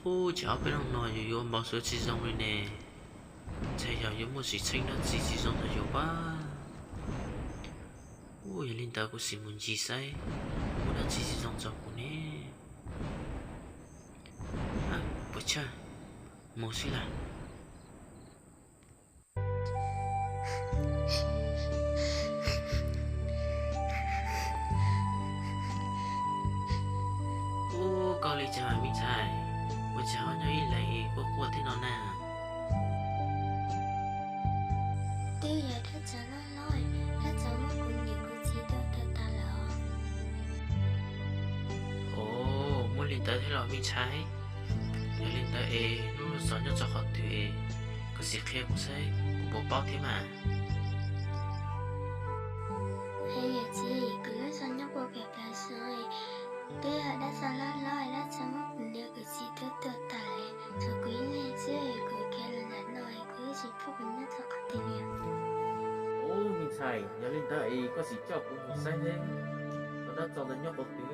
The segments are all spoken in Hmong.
Ub, ces ob peb hnub no yus yuav npau suav tsis zoo li ne. Ntshai yog yuav muaj xwm txheej dab tsi tsis zoo rau yus pab. Ub, yog li ntawd kuv sim mus ncig saib muaj dab tsi tsis zoo rau kuv ne. Puas tsawg, mus xwb las. Ub, koj li cas me ntxhais? Ua cas ho nyob ib leeg es quaj quaj thiab no na? Twb yog dab tsov loj loj, dab tsov muab kuv niam kuv txiv tua tuag tas lawm os. Ov, muaj li ntawd thiab los me ntxhais? Yog li ntawd es hnub no txog nyob rau qhov twg es koj sim qhia kuv saib kuv puas paub thiab mas. Yawm txiv, kuv lub zos nyob puag pem plaws zos, twb yog dab tsov loj loj, dab tsov muab kuv niam kuv txiv tua tuag tas lawm, tshuav kuv ib leeg xwb, kuv khiav los ntawm no kuv twb tsis paub kuv nyob rau qhov twg li. Ub, me ntxhais, yog li ntawd es koj sim coj kuv mus saib seb cov dab tsov ntawd nyob qhov twg,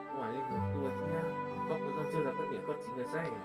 kuv mam li mus tua thiab, kuv paub kuv tau txog rau koj niam koj txiv nkawd saib.